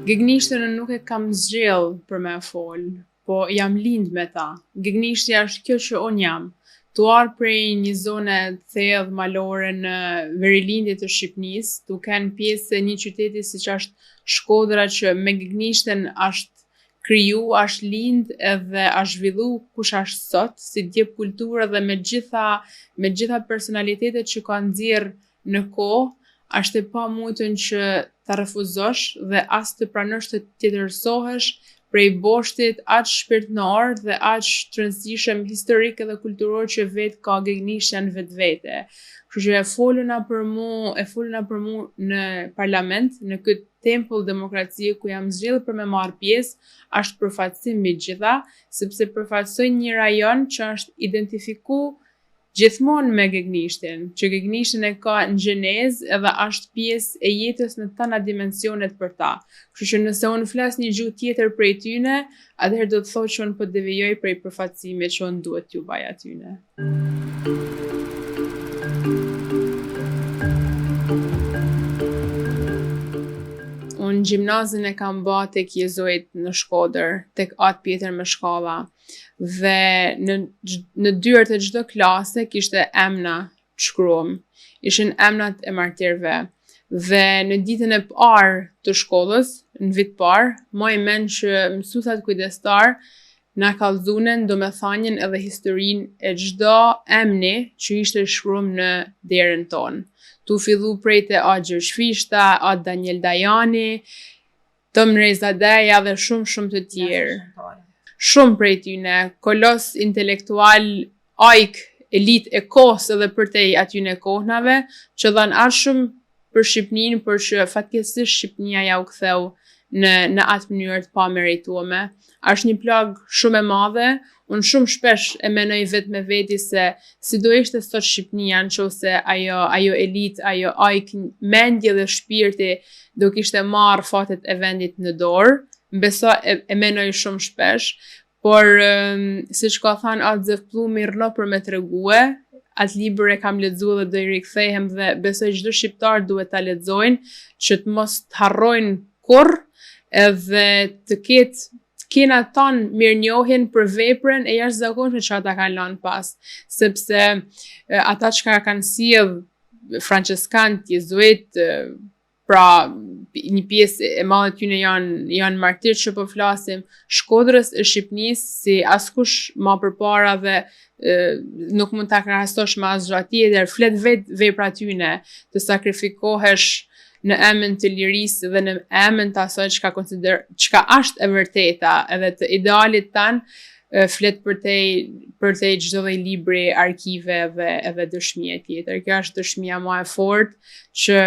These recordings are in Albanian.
Gegnishtën unë nuk e kam zgjedh për me fol, po jam lind me ta. Gegnishtja është kjo që unë jam. Tu ardhë prej një zone të thellë malore në verilindje të Shqipnisë, tu kenë pjesë e një qyteti siç është Shkodra që me gegnishtën është kriju, është lind edhe është zhvillu kush është sot, si djep kulture dhe me gjitha, me gjitha personalitetet që ka nxjerr në kohë, është e pamujtun që ta refuzosh dhe as të pranosh të tjetërsohesh prej boshtit aq shpirtnor dhe aq të rëndësishëm historik edhe kulturor që vetë ka gegnishtja në vetvete. Kështu që e foluna për mu, e foluna për mu në parlament, në këtë tempull demokracie ku jam zgjedhur për me marrë pjesë, është përfaqësim mbi gjitha, sepse përfaqësoj një rajon që është identifiku gjithmonë me gegnishtin, që gegnishtin e ka në gjenezë edhe është pjesë e jetës në tana dimensionet për ta. Kështu që nëse unë flas një gjuhë tjetër prej tyne, atëherë do të thotë që unë po devijoj prej përfaqësimit që unë duhet t'ju baj atyne. Unë gjimnazin e kam ba tek jezuit në Shkodër, tek Atë Pjetër Mëshkalla. Dhe në, në dyert e çdo klase kishte emna të shkruam. Ishin emnat e martirëve. Dhe në ditën e parë të shkollës, në vit parë, maj men që mësusat kujdestar na kallzunen domethanjen edhe historinë e çdo emni që ishte shkrum në derën tonë. Tu fillu prej te At Gjergj Fishta, At Daniel Dajani, Tom Rezadeja dhe shumë shumë të tjerë. Shumë prej tyne, kolos intelektual, ajkë, elitë e kohës edhe përtej atyne kohnave, që dhanë aq shumë për Shqipninë, por që fatkeqësisht Shqipnia ja u ktheu në në atë mënyrë të pameritueme. Është një plagë shumë e madhe, unë shumë shpesh e menoj vetë me veti se si do ishte sot Shqipnia në qoftë se ajo, ajo elitë, ajo ajkë mendje dhe shpirti do kishte marrë fatet e vendit në dorë, beso e, e menoj shumë shpesh, Por, siç ka thanë At Zef Pllumi, rrno për me tregue, atë libër e kam lexu dhe do i rikthehem dhe besoj çdo shqiptar duhet ta lexojnë, që të mos të harrojnë kurrë edhe të ketë kena tanë mirënjohjen për veprën e jashtëzakonshme që ata kanë lanë pas, sepse ata çka kanë sjellë françeskanët, jezuit, Pra, një pjesë e madhe tyne janë janë martirë që po flasim, Shkodrës e Shqipnisë si askush ma përpara dhe e, nuk mund ta krahasosh me asgjë tjetër, flet vetë vepra tyne, të sakrifikohesh në emën të lirisë dhe në emën të asaj çka konsider çka është e vërteta edhe të idealit tan, flet përtej përtej çdo lloj libri, arkive dhe edhe dëshmie tjetër. Kjo është dëshmia më e fortë që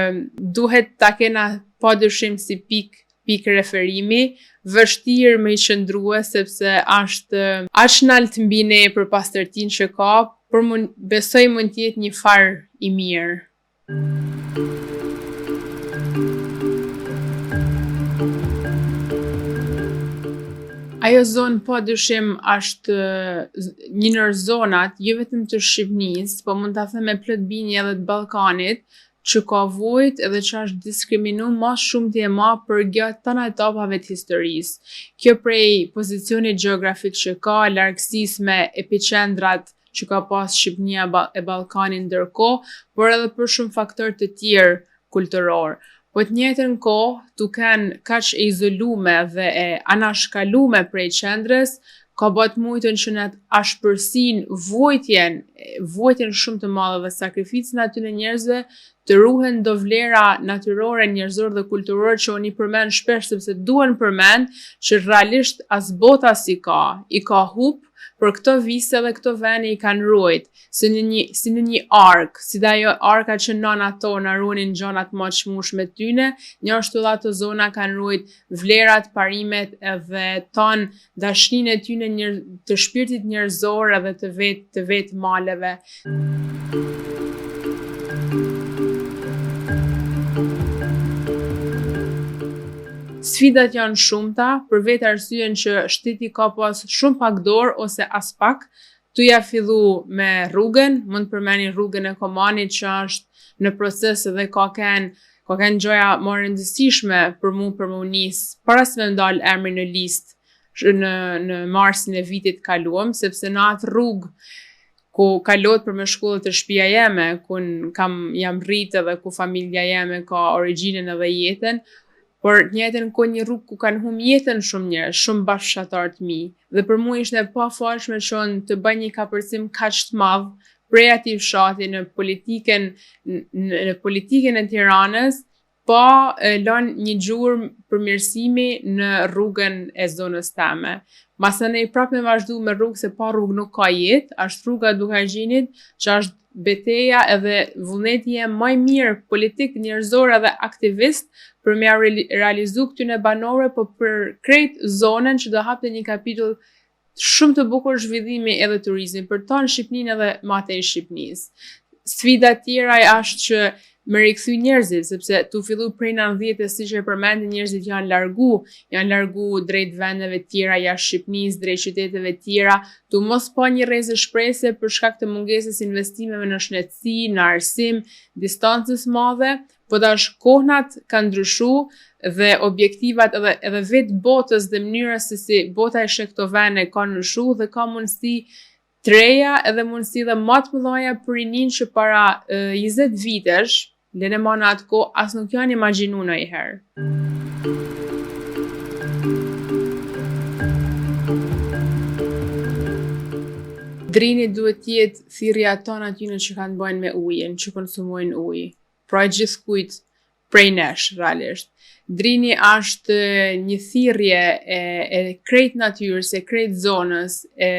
duhet ta kena pa dyshim si pikë pikë referimi, vështirë me i qëndrue sepse është aq nalt mbi ne për pastërtinë që ka, por mund, besoj mund të jetë një far i mirë. Ajo zonë pa dyshim është një ndër zonat, jo vetëm të Shqipnisë, po mund ta them me plot bindje edhe të Ballkanit, që ka vujt edhe që është diskriminu ma shumti e ma përgjatë tana etapave të historisë. Kjo prej pozicionit gjeografik që ka, largësisë me epiqendrat që ka pas Shqipnia e Ballkani ndërkohë, por edhe për shumë faktorë të tjerë kulturor. Po të njëjtën kohë, tu kenë kaq e izolume dhe e anashkalume prej qendrës, ka ba të mujtun që në atë ashpërsinë, vujtjen, vujtjen shumë të madhe dhe sakrificën e atyne njerëzve të ruhen do vlera natyrore, njerëzore dhe kulturore që unë i përmend shpesh sepse duhen përmend që realisht as bota s'i ka, i ka hup, por këto vise dhe këto vene i kanë ruajt, si në një, si në një arkë, si dhe ajo arka që nanat tona ruanin gjanat ma të çmueshme të tyne, njashtu edhe ato zona kanë ruajt vlerat, parimet edhe tanë dashninë e tyne njër, të shpirtit njerëzor edhe të vetë të vetë maleve. Sfidat janë shumta, për vetë arsyen që shteti ka pas shumë pak dorë ose aspak, Tu ja fillu me rrugën, mund të përmeni rrugën e Komanit që është në proces dhe ka kenë Ka kenë gjoja ma e rëndësishme për mu për mu nis, para se me m'dalë emri në listë në, në marsin e vitit kaluam, sepse në atë rrugë ku kalohet për me shku te shpia jeme, ku kam, jam rritë edhe ku familja jeme ka origjinën edhe jetën, por të njëjtën kohë një rrugë ku kanë hum jetën shumë njerëz, shumë bashkëfshatarë të mi. Dhe për mua ishte e pafalshme që unë të bëj një kapërcim kaq të madh prej atij fshati në politikën në, në politikën e Tiranës pa e lënë një gjurmë përmirësimi në rrugën e zonës teme. Masanej prapë me vazhdu me rrugë se pa rrugë nuk ka jetë, është rruga e Dukagjinit që është beteja edhe vullneti jem ma i mirë politik, njerëzor edhe aktivist për me realizu këtyne banorëve, po për krejt zonën që do hapte një kapitull shumë të bukur zhvillimi edhe turizmi për tanë Shqipninë edhe matej Shqipnisë. Sfida tjera është që me rikthy njerëzit, sepse tu fillu prej 90 siç e përmendi njerëzit janë largu, janë largu drejt vendeve tjera jashtë Shqipnisë, drejt qyteteve tjera, tu mos pa një rreze shprese për shkak të mungesës investimeve në shëndetësi, në arsim, distancës madhe, po tash kohnat kanë ndryshu dhe objektivat edhe edhe vetë botës dhe mënyra se si bota e sheh këto vende ka ndryshu dhe ka mundësi të reja edhe mundësi dhe ma të mëdhaja për rininë që para 20 vitesh, lene ma në atë kohë, as nuk janë imagjinu ndonjëherë. Drini duhet të jetë thirrja tonë atyne që kanë të bëjnë me ujin, që konsumojnë ujë. Pra gjithkujt prej nesh, realisht. Drini është një thirrje e, e krejt natyrës, e krejt zonës, e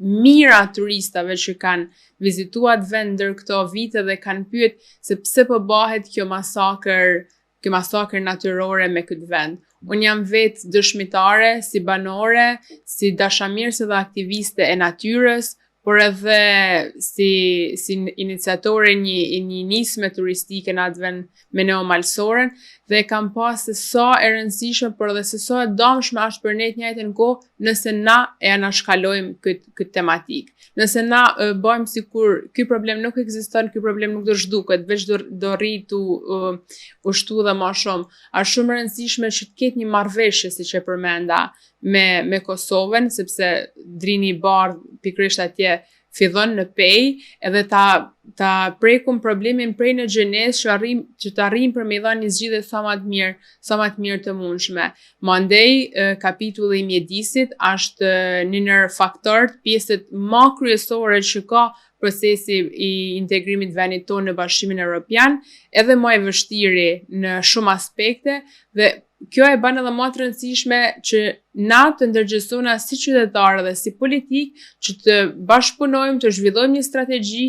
mijëra turistave që kanë vizituar atë vend ndër këto vite dhe kanë pyet se pse po bëhet kjo masakër, kjo masakër natyrore me këtë vend. Unë jam vetë dëshmitare, si banore, si dashamirëse dhe aktiviste e natyrës, por edhe si, si iniciatore një, një nisme turistike në atë vend me Neomalësoren dhe e kam pa se sa e rëndësishme, por edhe se sa e dëmshme është për ne të njëjtën kohë nëse na e anashkalojmë këtë këtë tematikë. Nëse na e, bëjmë sikur ky problem nuk ekziston, ky problem nuk do zhduket, veç do do rri tu uh, u shtu dhe ma shumë. Është shumë e rëndësishme që të ketë një marrëveshje siç e përmenda me me Kosovën, sepse Drini i Bardhë pikërisht atje fillon në Pejë, edhe ta ta prekum problemin prej në gjenezë që arrim që të arrijmë për me i dhënë një zgjidhje sa më të mirë, sa më të mirë të mundshme. Mandej kapitulli i mjedisit është një ndër faktorët, pjesët më kryesore që ka procesi i integrimit të vendit tonë në Bashkimin Evropian, edhe më i vështiri në shumë aspekte dhe kjo e bën edhe më të rëndësishme që na të ndërgjegjësohna si qytetarë dhe si politikë që të bashkëpunojmë, të zhvillojmë një strategji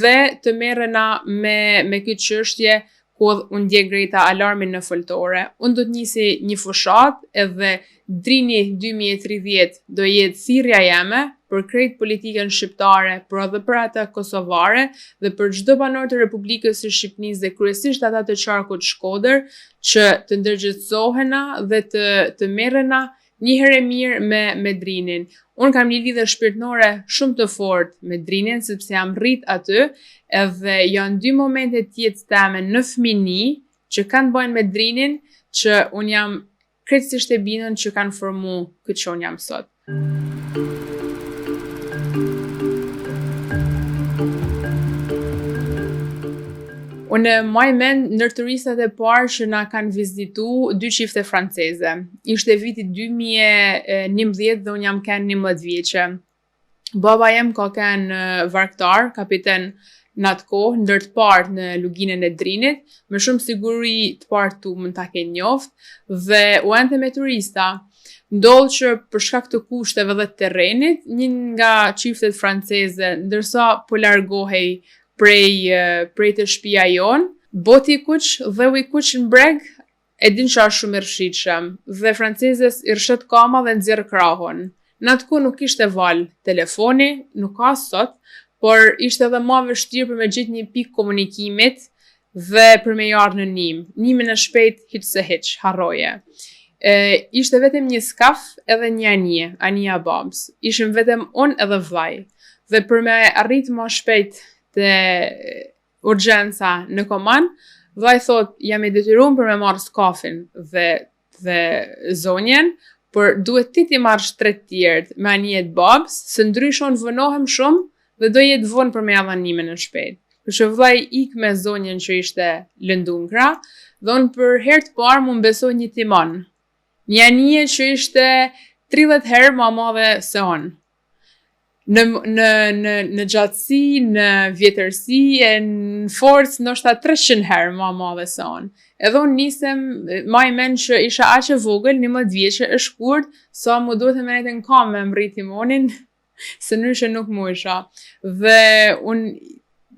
dhe të merrena me me këtë çështje ku unë dje ngrita alarmin në foltore. Unë do të nisi një fushatë edhe Drini 2030 do jetë thirrja jeme për krejt politikën shqiptare, por edhe për atë kosovare dhe për çdo banor të Republikës së Shqipënisë dhe kryesisht ata të qarkut Shkodër, që të ndërgjegjësohena dhe të të merrena një herë e mirë me me Drinin. Unë kam një lidhje shpirtnore shumë të fortë me Drinin sepse jam rrit aty, edhe janë dy momente të jetës teme në fëmini që kanë të bëjnë me Drinin që unë jam krejtësisht e bindun që kanë formu këtë që unë jam sot. Unë maj mend ndër turistat e parë që na kanë vizitu dy çifte franceze. Ishte viti 2011 dhe unë jam kenë 11 vjeçe. Baba jem ka kenë varktar, kapiten në atë kohë, ndër të parët në luginën e Drinit, me shumë siguri të parët tu mund ta kenë njoft, dhe u ente me turista. Ndodh që për shkak të kushteve dhe terrenit, një nga çiftet franceze, ndërsa po largohej prej, prej te shpia jonë, boti i kuq, dheu i kuq në breg, E din që është shumë i rrëshqitshëm dhe francezes i rrëshqet kama dhe nxjerr krahun. Në atë kohë nuk kishte valë telefoni, nuk ka sot, por ishte edhe ma vështirë për me gjetë një pikë komunikimit dhe për me i ardhë në nimë. Nimën e shpejt hiç se hiç, harroje. E, ishte vetëm një skaf edhe një anije, anija babës. Ishim vetëm unë edhe vllai. Dhe për me arrit ma shpejt te urgjenca në Koman, Vllai thot, jam i detyruar për me marrë skafin dhe dhe zonjen, por duhet ti t'i marrësh tre të tjerët me anije të babës, se ndryshe unë vonohem shumë dhe do jetë vonë për me ja dhanë nimën shpejt. Kështu që vllai ik me zonjën që ishte lëndu në krah, dhe unë për herë të parë mu m'besohet një timon. Një anije që ishte 30 herë ma madhe se unë. Në, në, në, në gjatësi, në vjetërsi, e në forcë, ndoshta 300 herë ma madhe se unë. Edhe unë nisem, maj men që isha aq e vogël, 11 vjeçe, e shkurt, sa mu duhet me nejtë në kamë me mrri timonin, se ndryshe nuk mujsha. Dhe unë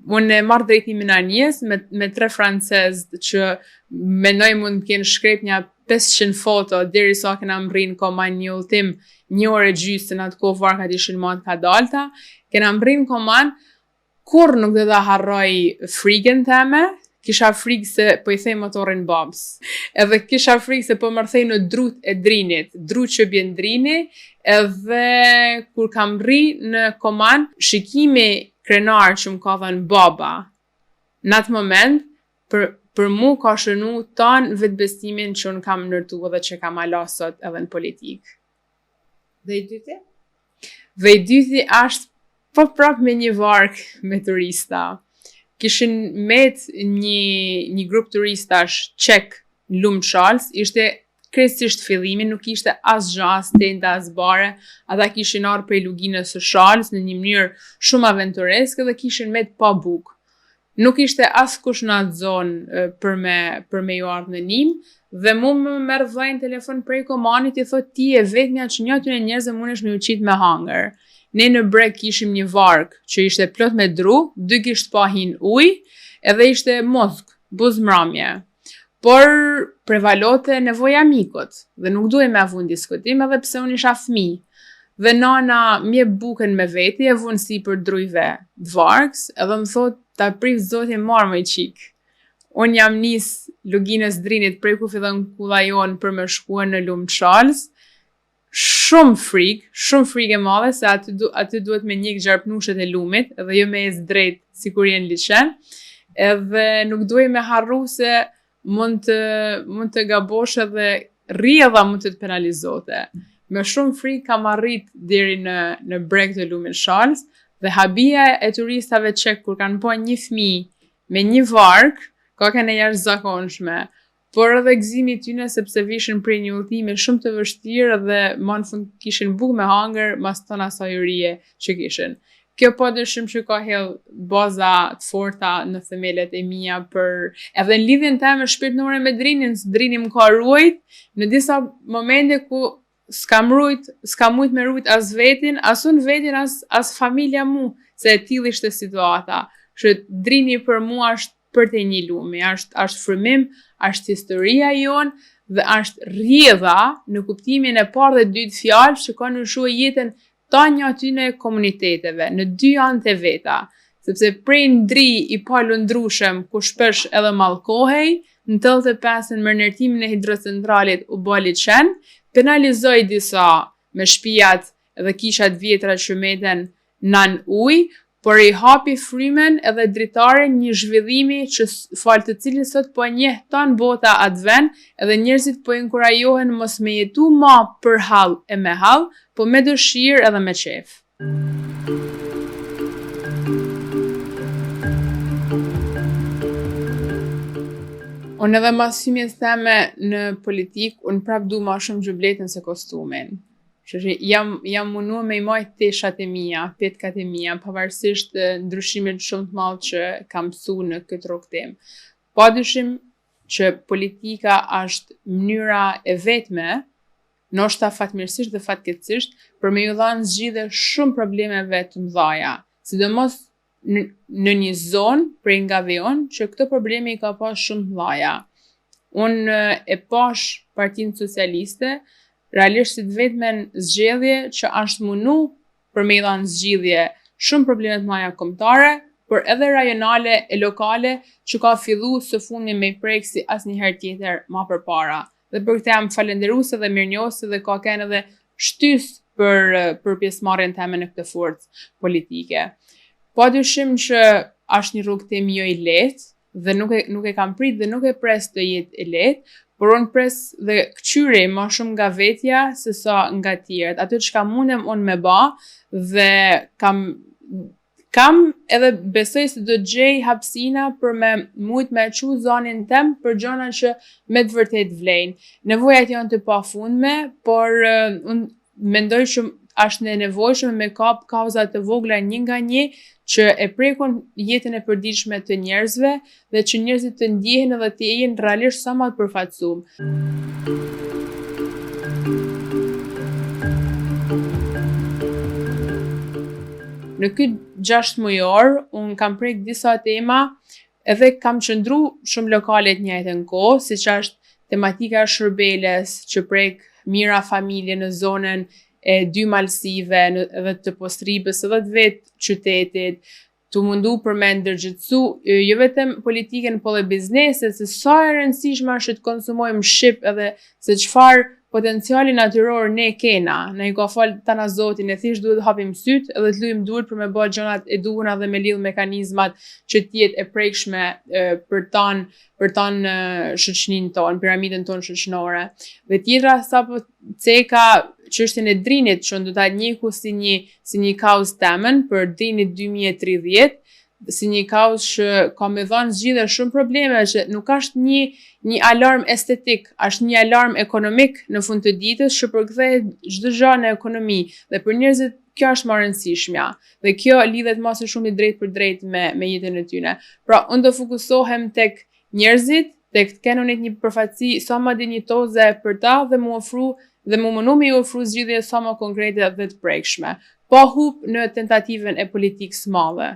unë e marr drejtimin e anijes me, me tre francezë që mendoj mund të kenë shkrep nja 500 foto deri sa kena mbrri në Koman një udhëtim një orë e gjysë në atë kohë varkat ishin ma të kadalta kena mbrri në Koman Kurrë nuk do ta harroj frigën teme, kisha frikë se po i thej motorin babës. Edhe kisha frikë se po mërthej në drut e Drinit, drut që bjen Drini, edhe kur kam mrri në Koman, shikimi krenar që më ka dhënë baba në atë moment, për, për mu ka shënu tanë vetëbesimin që unë kam ndërtu edhe që kam ala sot edhe në politikë. Dhe i dyti? Dhe i dyti është po prap me një varkë me turista. Kishin met një, një grup turistash çek në lumë Shalës, ishte krejtësisht fillimi, nuk ishte asgjë, as tenda, as bare. Ata kishin ardhur prej luginës së Shalës në një mënyrë shumë aventureske dhe kishin met pa bukë. Nuk ishte askush në atë zonë për me, për me ju ardhë në nimë, dhe mu më merr vllai në telefon prej Komanit i thot ti e vetmja që një atyne njerëzve mundesh me ju qitë me hangër. Ne në breg kishim një varkë që ishte plot me dru, dy gisht pa hi n'ujë, edhe ishte muzg, buzëmramje. Por prevalote nevoja e mikut dhe nuk duhej me vu në diskutim edhe pse unë isha fëmijë. Dhe nana më jep bukën me veti e vun sipër drujve të varkës edhe më thot ta prift zoti marë moj çikë. Unë jam nis luginës Drinit prej ku fillon kulla jonë për me shkue në lumë të Shalës shumë frikë, shumë frikë e madhe se aty du, aty duhet me njek gjarpnushet e lumit dhe jo me ecë drejt sikur je në liqen. Edhe nuk duhej me harru se mund të mund të gabosh edhe rrjedha mund të të penalizote. Me shumë frikë kam arrit deri në në breg të lumit Shalës dhe habia e turistave çek kur kanë pa një fëmijë me një varkë ka qenë e jashtëzakonshme. Por edhe gëzimi i tyne sepse vishin prej një udhëtimi shumë të vështirë dhe ma në fund kishin bukë me hangër mas tonë asaj urie që kishin. Kjo pa dyshim që ka hedh baza të forta në themelet e mia për edhe në lidhjen teme shpirtnore me Drinin, se Drini më ka ruajt në disa momente ku s'kam rujt, s'kam mujt me rujt as vetin, as unë vetin, as, as familja mu, se e tillë ishte situata. Që Drini për mua është përtej një lumi, është, është frymim, është historia jonë dhe është rrjedha në kuptimin e parë dhe dytë fjalë që ka ndryshuar jetën tanë atyne komuniteteve, në dy anët e veta, sepse prej një Dri i palundrushëm, ku shpesh edhe mallkohej, në 85-ën me ndërtimin e hidrocentralit u bë liqen, penalizoi disa me shpijat dhe kishat vjetra që meten nën ujë, por i hapi frymën edhe dritaren një zhvillimi që falë të cilit sot po e njeh tanë bota atë vend edhe njerëzit po inkurajohen mos me jetu ma për hall e me hall, po me dëshirë edhe me qejf. Unë edhe mas hymjes teme në politikë, unë prap du ma shumë xhubletën se kostumin. Kështu që jam jam mundu me i majt teshat e mia, petkat e mia, pavarësisht ndryshimit shumë të madh që kam pësu në këtë rrugëtim. Pa dyshim që politika është mënyra e vetme, ndoshta fatmirësisht dhe fatkeqësisht, për me ju dhanë zgjidhje shumë problemeve të mëdhaja, sidomos në, në një zonë prej nga vi unë, që këto probleme i ka pas shumë të mëdhaja. Unë e pash Partinë Socialiste realisht si të vetmen zgjedhje që është munu për me i dhanë zgjidhje shumë probleme të mëdha kombëtare, por edhe rajonale e lokale që ka fillu së fundmi me i prek si asnjëherë tjetër ma përpara. Dhe për këtë jam falënderuese dhe mirënjohëse dhe ka qenë edhe shtysë për për pjesëmarrjen teme në këtë forcë politike. Pa dyshim që është një rrugëtim jo i lehtë, dhe nuk e nuk e kam prit dhe nuk e pres të jetë e lehtë, por unë pres dhe këqyri ma shumë nga vetja se sa nga tjerët. Ato çka mundem unë me ba dhe kam kam edhe besoj se do të gjej hapësina për me mujt me çu zanin tem për gjëra që me të vërtet vlejnë. Nevojat janë të pafundme, por uh, unë mendoj që është e nevojshme me kap kauza të vogla një nga një që e prekun jetën e përditshme të njerëzve dhe që njerëzit të ndjehen edhe të jenë realisht sa më të përfaqësuar. Në këtë 6 mujor, unë kam prek disa tema edhe kam qëndru shumë lokale të njëjtën kohë, siç është tematika e Shërbeles që prek mijëra familje në zonën e dy malësive në, edhe të Postribës edhe të vetë qytetit, tu mundu për me ndërgjegjësu jo vetëm politikën, po edhe bizneset, se sa e rëndësishme është të konsumojmë shqip edhe se çfarë potenciali natyror ne kena, na i ka falë tana Zoti, ne thjesht duhet të hapim sytë edhe të lyjmë duart për me bë gjërat e duhura dhe me lidh mekanizmat që të jetë e prekshme e, për tan për tan shoqërinë tonë, piramidën tonë shoqërore. Dhe tjetra sapo ceka çështjen e Drinit që unë do ta ndjeku si një si një kauzë temen për Drini 2030, si një kauzë që ka me dhanë zgjidhje shumë probleme që nuk është një një alarm estetik, është një alarm ekonomik në fund të ditës që përkthehet çdo gjë në ekonomi dhe për njerëzit kjo është më e rëndësishmja dhe kjo lidhet më së shumti drejtpërdrejt me me jetën e tyre. Pra, unë do fokusohem tek njerëzit, tek të kenunit një përfaqësi sa më dinjitoze për ta dhe mu ofru dhe mu mundu me ju ofru zgjidhje sa më konkrete dhe të prekshme, pa hup në tentativën e politikës së madhe.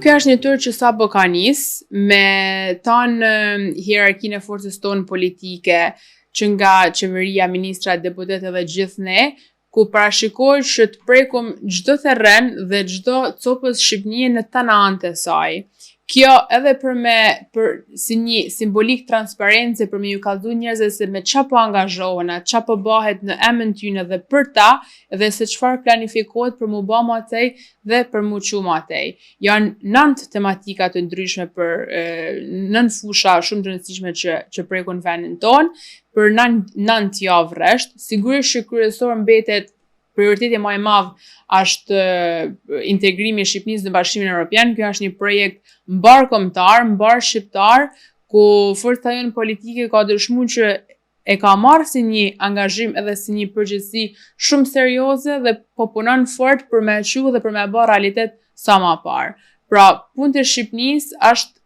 Kjo është një tur që sapo ka nis me tanë hierarkinë e forcës tonë politike, që nga qeveria, ministra, deputetë edhe gjithë ne, ku parashikohet që të prekum çdo terren dhe çdo copëz Shqipnie në tana anët e saj. Kjo edhe për me për si një simbolik transparence për me ju kallzu njerëzve se me ça po angazhohena, ça po bëhet në emën tyne dhe për ta dhe se çfarë planifikohet për mu ba ma tej dhe për mu çu ma tej. Janë nëntë tematika të ndryshme për nëntë fusha shumë të rëndësishme që që prekun vendin tonë për nëntë javë rresht. Sigurisht që kryesor mbetet prioriteti më i madh është integrimi i Shqipërisë në Bashkimin Evropian. Kjo është një projekt mbarëkombëtar, mbarëshqiptar, ku forca jonë politike ka dëshmuar që e ka marrë si një angazhim edhe si një përgjegjësi shumë serioze dhe po punon fort për me çu dhe për me bë realitet sa ma parë. Pra, punët e Shqipnisë është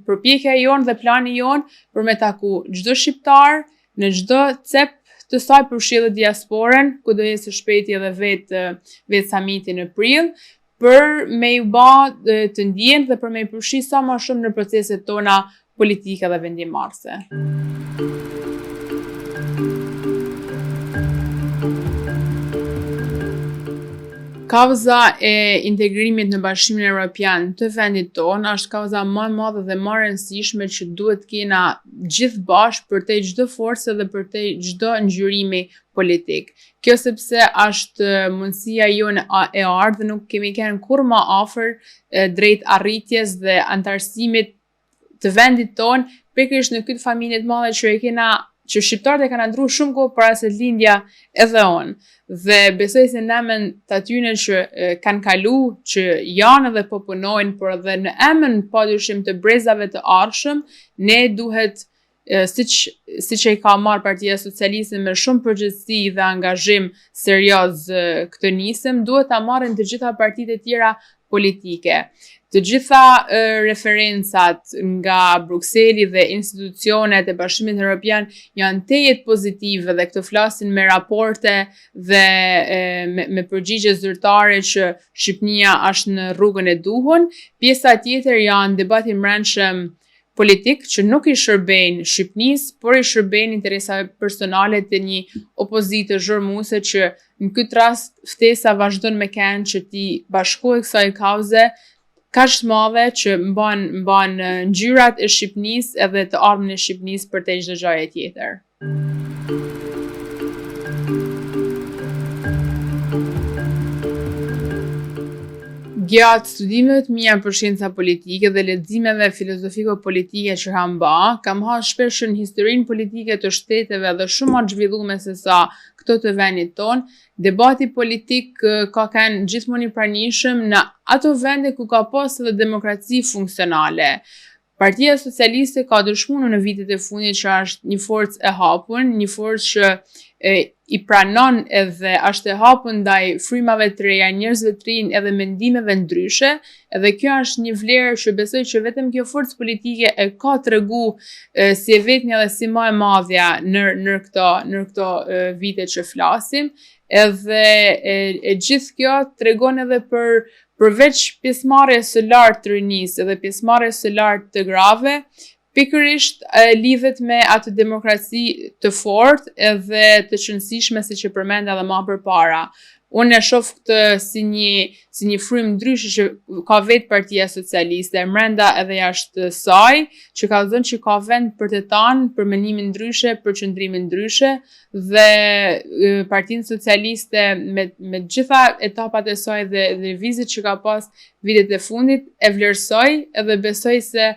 përpjekja jonë dhe plani jonë për me taku çdo shqiptar në çdo cep të saj përfshi edhe diasporën, ku do jetë së shpejti edhe vetë vetë samiti në prill, për me ju ba të ndjen dhe për me i përfshi sa ma shumë në proceset tona politike dhe vendimmarrëse. Kauza e integrimit në Bashkimin Evropian të vendit tonë është kauza më e madhe dhe më e rëndësishme që duhet të kena gjithë bashkë përtej çdo force dhe përtej çdo ngjyrimi politik. Kjo sepse është mundësia jonë e artë dhe nuk kemi qenë kurrë më afër drejt arritjes dhe anëtarësimit të vendit tonë, pikërisht në këtë familje të madhe që e kena që shqiptarët e kanë andrru shumë kohë para se të lindja edhe unë. Dhe besoj se në emën të atyne që kanë kalu, që janë edhe po punojnë, por edhe në emën pa dyshim të brezave të ardhshëm, ne duhet siç siç e ka marrë Partia Socialiste me shumë përgjegjësi dhe angazhim serioz këtë nisëm, duhet ta marrin të gjitha partitë e tjera politike. Të gjitha referencat nga Brukseli dhe institucionet e Bashkimit Evropian janë tejet pozitive dhe këto flasin me raporte dhe me, me përgjigje zyrtare që Shqipënia është në rrugën e duhur. Pjesa tjetër janë debati i mbrendshëm politik që nuk i shërbejnë Shqipënisë, por i shërbejnë interesave personale të një opozite zhurmuese që në këtë rast ftesa vazhdon me kenë që t'i bashkohet kësaj kauze kaq të madhe që mban mban ngjyrat e Shqipënisë edhe të ardhmen e Shqipënisë përtej çdo gjëje tjetër. Gjatë studimeve të mia për shkenca politike dhe leximeve filozofiko-politike që kam ba, kam has shpesh në historinë politike të shteteve dhe shumë më të zhvillume se sa këto të vendit tonë, debati politik ka qenë gjithmonë i pranishëm në ato vende ku ka pas edhe demokraci funksionale. Partia Socialiste ka dëshmuar në vitet e fundit që është një forcë e hapur, një forcë që i pranon edhe është e hapur ndaj frymave të reja, njerëzve të rinj edhe mendimeve ndryshe, edhe kjo është një vlerë që besoj që vetëm kjo forcë politike e ka tregu si e vetmja dhe si më e madhja në këto vite që flasim, edhe e gjithë kjo tregon edhe për përveç pjesëmarrjes së lartë të rinisë edhe pjesëmarrjes së lartë të grave, pikërisht lidhet me atë demokraci të fortë edhe të qenësishme, siç e përmenda edhe ma përpara. Unë e shoh këtë si një frymë ndryshe që ka vetë Partia Socialiste, mrenda edhe jashtë saj, që ka dhënë që ka vend për të tanë, për mendimin ndryshe, për qëndrimin ndryshe, dhe Partinë Socialiste me gjitha etapat e saj dhe lëvizjet që ka pas vitet e fundit, e vlerësoj edhe besoj se